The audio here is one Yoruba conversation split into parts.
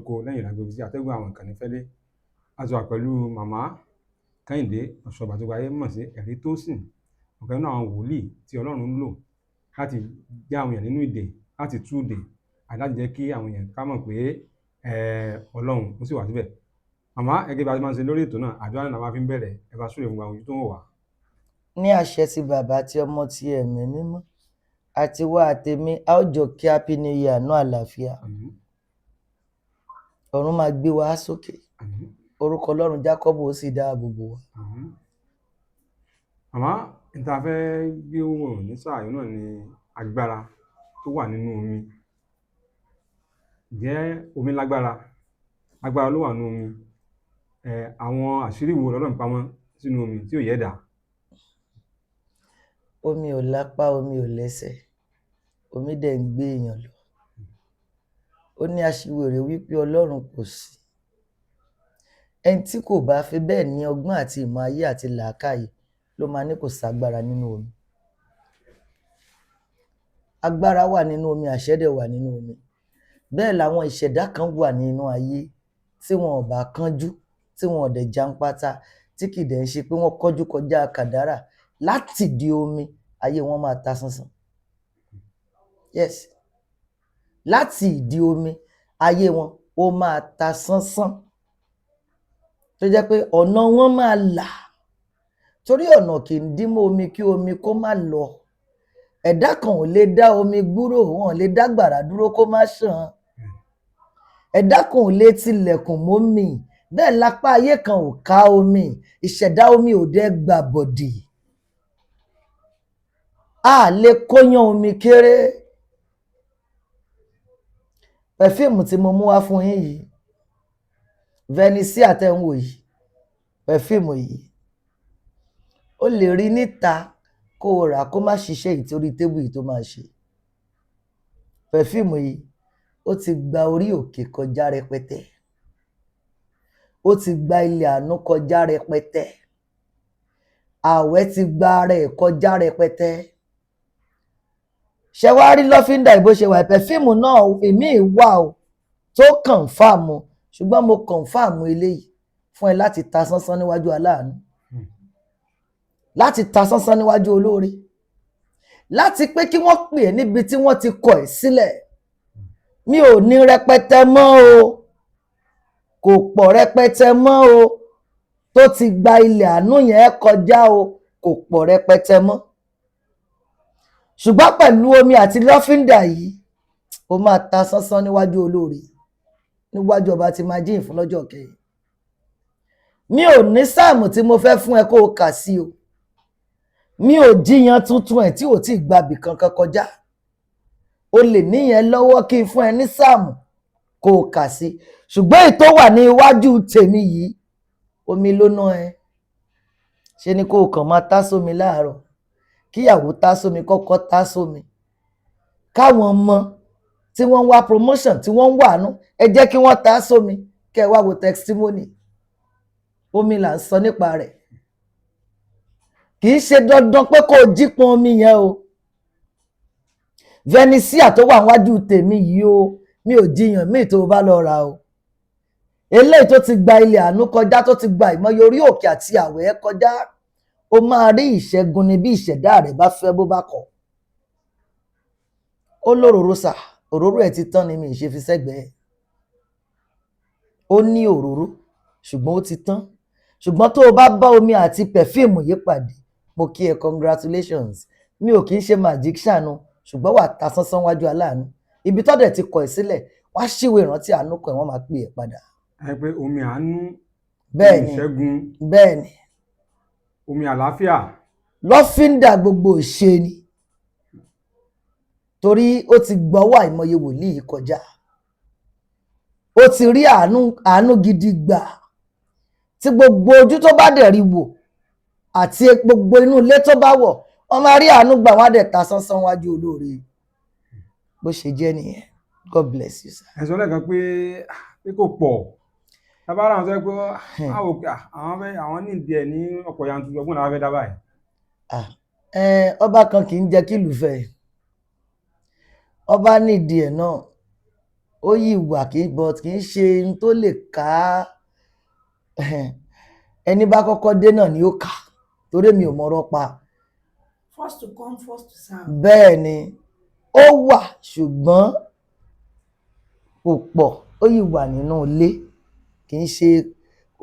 lóko lẹ́yìn ìràgbé sí atẹ́gùn àwọn ìkànnì fẹ́lẹ́. A ti wà pẹ̀lú màmá Kẹ́hìndé Ọ̀ṣọ́bà tó gbayé mọ̀ sí Ẹ̀rí Tósìn, ọ̀kan nínú àwọn wòlíì tí Ọlọ́run ń lò láti já àwọn èèyàn nínú ìdè, láti tú ìdè àti láti jẹ́ kí àwọn èèyàn ká mọ̀ pé Ọlọ́run ó sì wà síbẹ̀. Màmá, gẹ́gẹ́ bí a ti máa ń ṣe lórí ètò náà, àdúrà náà la máa fi ń bẹ̀rẹ̀. Ẹ bá súre fún àwọn ojú tó ń wò wá. Ní àṣẹ ti Bàbá, ti Ọmọ, ti Ẹ̀mí Mímọ́, àti wá àtèmi, a ó jọ kí Happy New Year náà, àlàáfíà. Àmín. Ọ̀run máa gbé wa sókè. Àmín. Orúkọ Ọlọ́run Jákọ́bù ó sì dáàbò bò wá. Àmín. Màmá, n ta fẹ́ gbé wò ní sáà yìí náà ni agbára tó wà nínú omi. Ǹjẹ́ omi lágbára? Agbára ló wà nínú omi. Àwọn àṣírí wo l'Ọlọ́run pamọ́ sínú omi tí ò yé ẹ̀dá? Omi ò lápá, omi ò lẹ́sẹ̀, omi dẹ̀ ń gbé èèyàn lọ. Ó ní aṣiwèrè wípé Ọlọ́run kò sí. Ẹni tí kò bá fi bẹ́ẹ̀ ní ọgbọ́n àti ìmọ̀ ayé àti làákàyè ló máa ní kò ságbára nínú omi. Agbára wà nínú omi, àṣẹ dẹ̀ wà nínú omi. Bẹ́ẹ̀ làwọn ìṣẹ̀dá kan wà nínú ayé tí wọn ò bá kánjú, tí wọn ò dẹ̀ jàǹpátá, tí kì í dẹ̀ ń ṣe pé wọ́n kánjú kọjá kàdárà láti di omi, ayé wọn máa ta sánsán. Yes, láti ìdí omi, ayé wọn ó máa ta sánsán, tó jẹ́ pé ọ̀nà wọn máa là, torí ọ̀nà kì í dí mọ́ omi kí omi kó má lọ. Ẹ̀dá kan ò lè dá omi gbúrò, wọn ò lè dá gbàrà dúró kó má ṣàn. Ẹ̀dá kan ò lè tilẹ̀kùn mómi. Bẹ́ẹ̀ lápá ayé kan ò ká omi. Ìṣẹ̀dá omi ò dẹ̀ gbàbọ̀dì. A lè kóyán omi kéré. Perfume tí mo mú wá fún yín yìí, Venezia tẹ́ ń wò yìí, perfume yìí, ó lè rí níta kó o rà kó má ṣiṣẹ́ ìtorí table yìí tó máa ṣe. Perfume yìí, ó ti gba orí òkè kọjá rẹpẹtẹ, ó ti gba ilẹ̀ àánú kọjá rẹpẹtẹ, ààwẹ̀ ti gba ara ẹ̀ kọjá rẹpẹtẹ. Ṣé wàá rí lọ́fíńdà bó ṣe wà? Perfume náà èmi wà o tó confirm, ṣùgbọ́n mo confirm eléyìí fún ẹ láti ta sánsán níwájú aláàánú, láti ta sánsán níwájú olóore, láti pé kí wọ́n pè é níbi tí wọ́n ti kọ̀ ẹ́ sílẹ̀. Mi ò ní rẹpẹtẹ mọ́ o, kò pọ̀ rẹpẹtẹ mọ́ o, tó ti gba ilẹ̀ àánú yẹn kọjá o, kò pọ̀ rẹpẹtẹ mọ́. Ṣùgbọ́n pẹ̀lú omi àti lọ́fíńdà yìí, ó máa ta sánsán níwájú olóore, níwájú ọba tí máa jíyìn fún lọ́jọ́ kẹyìn. Mi ò ní sáàmù tí mo fẹ́ fún ẹ kó o kà sí o. Mi ò jiyàn tuntun ẹ̀ tí ò tí ì gbabì kankan kọjá. O lè níyẹn lọ́wọ́ kí n fún ẹ ní sáàmù kó o kà sí, ṣùgbọ́n èyí tó wà ní iwájú tèmi yìí, omi ló ná ẹ. Ṣe ni kó o kàn máa tá sómi láàárọ̀, kíyàwó tá sómi, kọ́kọ́ tá sómi, káwọn ọmọ tí wọ́n ń wá promotion, tí wọ́n ń wà nú ẹ, jẹ́ kí wọ́n tá sómi, kẹ́ ẹ wá wo testimony. Omi là ń sọ nípa rẹ̀. Kì í ṣe dandan pé kó o jí pọn omi yẹn o. Venezia tó wà níwájú tèmi yìí o, mi ò jiyàn míì tó o bá lọ rà o. Eléyìí tó ti gba ilẹ̀ àánú kọjá, tó ti gba ìmọ̀ye orí òkè àti àwẹ̀ kọjá, ó máa rí ìṣẹ́gun ni bí ìṣẹ̀dá rẹ̀ bá fẹ́, bó bá kọ̀. Ó lóróró sà, òróró ẹ̀ ti tán ni mi ì ṣe fi sẹ́gbẹ̀ẹ́. Ó ní òróró, ṣùgbọ́n ó ti tán. Ṣùgbọ́n tó o bá bá omi àti perfume yìí pàdé, mo kí ẹ, congratulations. Mi ò kì í ṣe magician o, ṣùgbọ́n wà ta sánsán wájú aláàánú. Ibi tọ́dẹ̀ ti kọ̀ ẹ́ sílẹ̀, wọ́n á ṣíwèé ìrántí àánú kọ̀ ẹ́, wọ́n máa pè é padà. Ẹ pé omi àánú, Bẹ́ẹ̀ omi ni. ìṣẹ́gun, Bẹ́ẹ̀ ni. omi àlàáfíà. Lọ́fíńdà gbogbo ṣe ni, torí ó ti gbọ́wọ́ àìmọye wòlíì kọjá, ó ti rí àánú, àánú gidi gbà, tí gbogbo ojú tó bá dẹ̀ rí wò àti gbogbo inú ilé tó bá wọ̀, wọ́n máa rí àánú gbà, wọ́n á dẹ̀ ta sánsán wájú olóore. Bó ṣe jẹ́ nìyẹn. God bless you, sir. Ẹ sọ lẹ́ẹ̀kan pé kò pọ̀ tábàárà àwọn tó yẹ pé àwọn òkè àwọn fẹ́, àwọn nídìí ẹ̀ ní ọ̀pọ̀ yanturu, ọgbọ́n làwọn fẹ́ dá báyìí. Ah, ọba kan kì í jẹ́ kí ìlú fẹ́. Ọba nídìí ẹ̀ náà, Ó yìí wà kí, but kì í ṣe n tó lè ká. Ẹni bá kọ́kọ́ dé náà ni ó kà, torí mi ò mọ̀rọ̀ pa. First to come, first to serve. Bẹ́ẹ̀ ni, ó wà, ṣùgbọ́n kò pọ̀. Ó yìí wà nínú ilé, kì í ṣe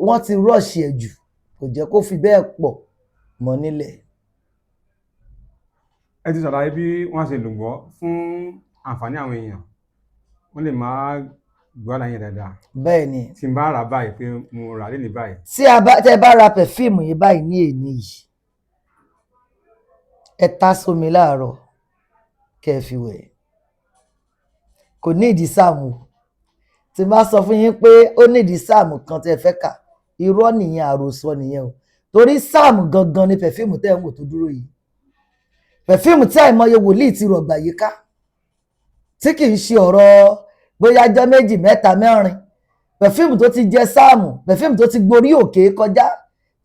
wọ́n ti rush ẹ̀ jù, kò jẹ́ kó fi bẹ́ẹ̀ pọ̀ mọ́ nílẹ̀. Ẹ ti ṣàlàyé bí wọ́n ṣe lò wọ́ fún àǹfààní àwọn èèyàn, wọ́n lè máa gbọ́ àlàyé dáadáa. Bẹ́ẹ̀ ni. Tí n bá rà báyìí, pé mo rà lé ní báyìí, Tí a bá tẹ́ bá ra perfume yìí báyìí ní èní yìí, ẹ ta sómi láàárọ̀ kẹ́ ẹ fi wẹ̀, kò ní ìdí sáàmù o. Tí n bá sọ fún yín pé ó ní ìdí sáàmù kan tẹ́ ẹ fẹ́ kà, irọ́ nìyẹn, àròsọ nìyẹn o, torí sáàmù gangan ni perfume tẹ́ ẹ ń wò tó dúró yìí. Perfume tí àìmọye wòlíì ti rọ̀gbà yíká, tí kì í ṣe ọ̀rọ̀ bóyá jọ́ méjì, mẹ́ta, mẹ́rin. Perfume tó ti jẹ sáàmù, perfume tó ti gborí òkè kọjá,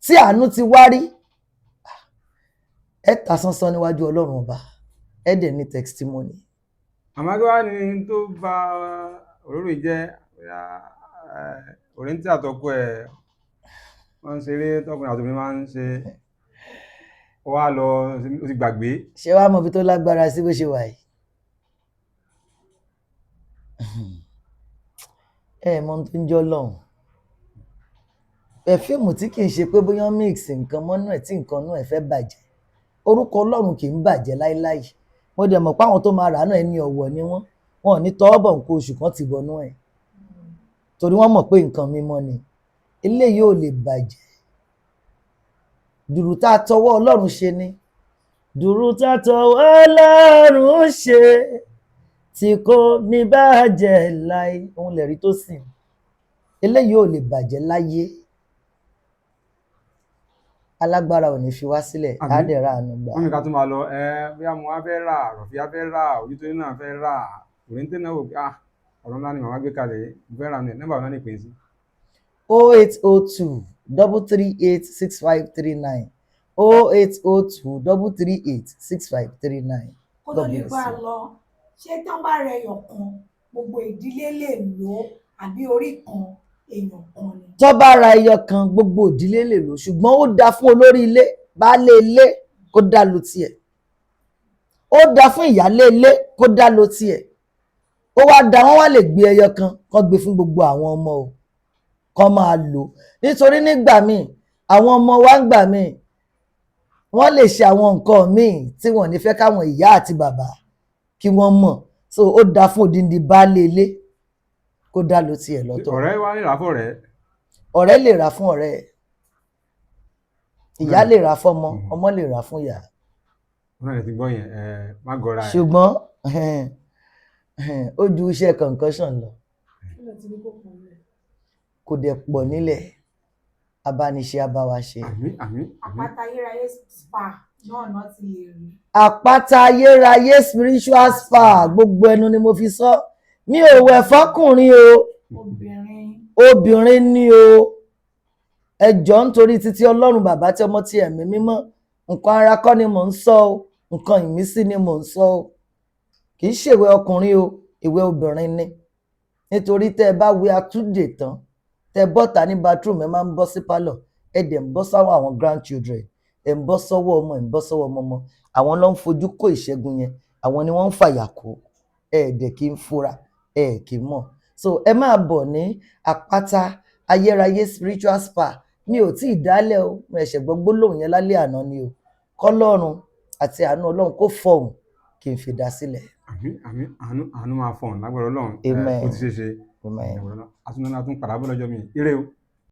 tí àánú ti wá rí. Ẹ ta sánsán níwájú Ọlọ́run Ọba, ẹ dẹ̀ ní testimony. Àmọ́ kí wàá ní tó ba òróró yìí jẹ́? Bóyá òrèǹtí àtọkọ ẹ̀ wọ́n ń ṣeré tọkùnrin àtòbìnrin máa ń ṣe, ó wá lọ, ó ti gbàgbé. Ṣé wàá mọ ibi tó lágbára sí bó ṣe wà yìí? Ẹ mọ ohun tó ń jọ́ lọ́hùn. Perfume tí kì í ṣe pé bóyá mix nǹkan mọ́nú ẹ̀ tí nǹkan nú ẹ̀ fẹ́ bàjẹ́. Orúkọ Ọlọ́run kì í bàjẹ́ láíláì. Mo dẹ̀ mọ̀ pé àwọn tó máa rà á náà, ẹni ọ̀wọ̀ ni wọ́n. Wọn ò ní tọwọ́ bọ̀ nǹkan oṣù kan ti bọnú ẹ̀, torí wọ́n mọ̀ pé nǹkan mímọ́ ni. Eléyìí ò lè bàjẹ́. Dùrù tá a tọwọ́ Ọlọ́run ṣe ni, dùrù tá a tọwọ́ Ọlọ́run ṣe tí kò ní bàjẹ́ láì, òun lẹ̀rí tó sìn. Eléyìí ò lè bàjẹ́ láyé. Alágbára ò ní fi wá sílẹ̀. Àmín. Á dẹ̀ ra àánú gbà. Wọ́n ní ká tún máa lọ. Ẹ bóyá mo wá fẹ́ rà, Rọ̀fíà fẹ́ rà, Ojútóní náà fẹ́ rà, òrèǹtí náà wò pé, ah, ọ̀rọ̀ ńlá ni màmá gbé kalẹ̀ yìí, mo fẹ́ rà ní nọ́mbà wọn ní ìpín sí. 0802 338 6539, 0802 338 6539. Kó tó God di bless pé a you. lọ, ṣé tán bá rẹ ẹyọ kan, gbogbo ìdílé lè lò ó, àbí orí kan èèyàn kan ni? Tó bá ra ẹyọ kan, gbogbo ìdílé lè lò, ṣùgbọ́n ó dáa fún olórí ilé, baálé ilé, kó dá lo tiẹ̀. Ó dáa fún ìyálé ilé kó dá lo tiẹ̀. Ó wá da, wọ́n wá lè gbé ẹyọ kan kán gbé fún gbogbo àwọn ọmọ o, kán máa lò, nítorí nígbà míì àwọn ọmọ wa ń gbà míì, wọ́n lè ṣe àwọn nǹkan míì tí wọ́n ní fẹ́ káwọn ìyá àti bàbá kí wọ́n mọ̀. So ó dáa fún odindi baálé ilé kó dá lo tiẹ̀ lọ́tọ̀. Ọ̀rẹ́ wa ní ìràfọ̀ rẹ̀. Ọ̀rẹ́ lè rà fún ọ̀rẹ́ ẹ̀, ìyá lè rà fọ́mọ, ọmọ lè rà fún ìyá. Wọn náà lè ti gbọ́ yẹn, ẹ má gọra ẹ̀. Ṣùgbọ́n ó ju iṣẹ́ concussion lọ. Kí ló ti ní kó pọ̀ rẹ̀? Kò dẹ̀ pọ̀ nílẹ̀. Abániṣe abáwaṣe. Àmín, àmín, àmín. Àpáta Ayérayé Spa náà náà ti lè rí. Àpáta Ayérayé Spiritual Spa, gbogbo ẹnu ni mo fi sọ, mi ò wẹ̀ fọkùnrin o. Obìnrin. Obìnrin ni o. Ẹ jọ̀ọ́, nítorí títí Ọlọ́run Bàbá, tí ọmọ, tí Ẹ̀mí Mímọ́, nǹkan ara kọ́ ni mò ń sọ o, nǹkan ìmísí ni mò ń sọ o. Kì í ṣèwé ọkùnrin o, ìwé obìnrin ni, nítorí tẹ́ ẹ bá wẹ atúndè tán, tẹ́ ẹ bọ́ta ní bathroom, ẹ máa ń bọ́ sí pálọ̀, ẹ dẹ̀ ń bọ́ sáwọ́ àwọn grandchildren, ẹ ń bọ́ sọ́wọ́ ọmọ, ẹ ń bọ́ sọ́wọ́ ọmọ ọmọ. Àwọn ló ń fojú kó ìṣẹ́gun yẹn, àwọn ni wọ́n ń fàyà kó ẹ, dẹ̀ kí ń fura, ẹ kì í mọ̀. So ẹ máa bọ̀ ní Àpáta Ayérayé Spiritual Spa. Mi ò tí ì dálẹ̀ o, mo ẹ̀ṣẹ̀ gbọ́ gbólóhùn yẹn lálẹ́ àná ni o. Kọ́lọ́run àti àánú Ọlọ́run kó fọhùn kí n fi dá sílẹ̀. Àmín, àmín. Àánú, àánú máa fọ̀n lágbára Ọlọ́run. Ẹ Amen. ó ti ṣeé ṣe. Amen. Àtúntò náà tún padà bọ̀ lọ́jọ́ mi. Ire o.